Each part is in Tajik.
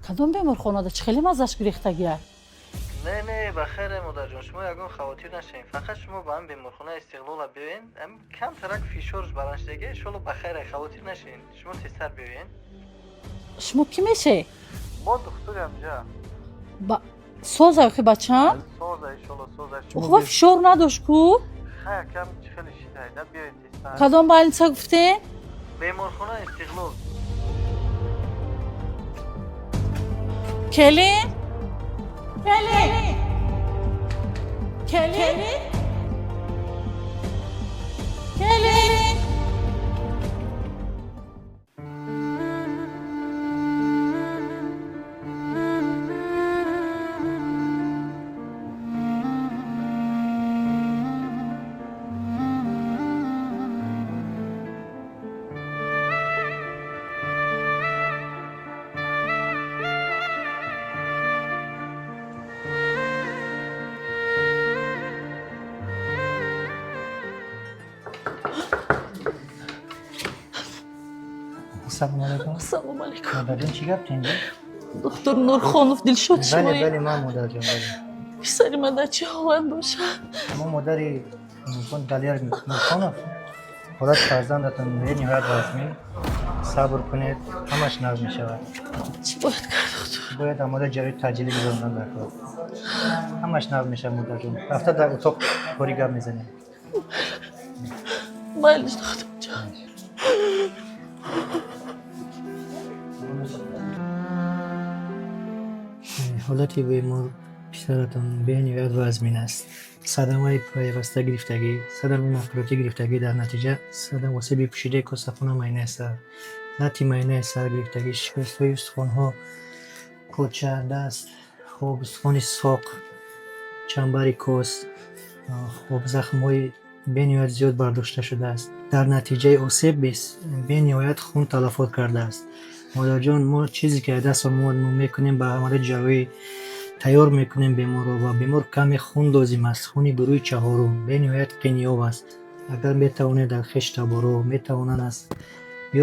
Кадом беморхонада чӣ хеле маззаш гирехтагия? Не, не, ба хайре, модарҷон, шумо ягон хавотир нашавед. Фақат шумо ба ҳам беморхонаи Истиқлола биёен. Камтарак фишорш баланд шудага, иншолло ба хайре, хавотир нашавед. Шумо тезтар биёен. Шумо кӣ меше? Мо духтури ҳамҷа. Соза охи бачам? Соза, иншолло, соза. Охва фишор надошт ку? Хай, кам чӣ хеле шидайда, биёед тезтар. Кадом больница гуфтем? Беморхонаи Истиқлол. Келин, келин, келин, келин! Ассалому алайкум. Ассалому алайкум. Модарҷон, чӣ гап тинҷа? Доктор Нурхонов Дилшод? Бале. Шумоед? Бале, ман, модарҷон, бале. Писари ман дар чӣ ҳолат бошад? Мо модари Нурхон Далер Нурхонов, ҳолати фарзандатон бениҳоят вазмин. Сабр кунед, ҳамаш нағз мешавад. Чӣ бояд кард, доктор? Бояд амалиёти ҷарроҳии таъҷилӣ гузарондан дар кор. Ҳамаш нағз мешавад, модарҷон. Рафта дар утоқ кори гап мезанем. Майлиш, докторҷон. Ҳолати бемор писаратон бениҳоят вазмин аст. Садамаи пайваста гирифтагӣ, садамаи нақлиётӣ гирифтагӣ, дар натиҷа садам осеби пӯшидаи косахона, майнаи сар, лати майнаи сар гирифтагӣ, шикастҳои устухонҳо, поча, даст, хоб, устухони соқ, чамбари кос, хоб, захмҳои бениҳоят зиёд бардошта шудааст. Дар натиҷаи осеб бениҳоят хун талафот кардааст. Модарҷон, мо чизе ки аз даст омад, мо мекунем, ба амалиёти ҷарроҳӣ тайёр мекунем беморро ва бемор каме хун лозим аст, хуни гурӯҳи чаҳорум, бениҳоят қиниёб аст. Агар метавонед, дар хеш таборо метавонанд, аз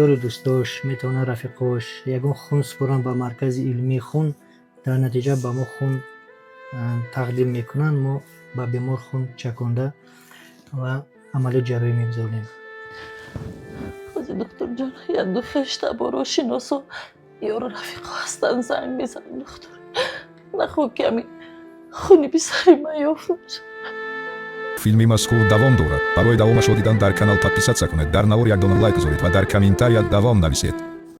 ёру дӯстош метавонанд, рафиқош ягон хун супоранд ба маркази илмии хун, дар натиҷа ба мо хун тақдим мекунанд, мо ба бемор хун чаконда ва амалиёти ҷарроҳӣ мегузаронем. Ҳозир, докторҷон, як ду хештаборо, шиносо, ёру рафиқо ҳастанд, занг мезанам, доктор. Нахоҳ ки ҳамин хуни писари ман ёфт нашад. Филми мазкур давом дорад. Барои давомашро дидан дар канал подписаться кунед, дар навор як дона лайк гузоред ва дар комментария давом нависед.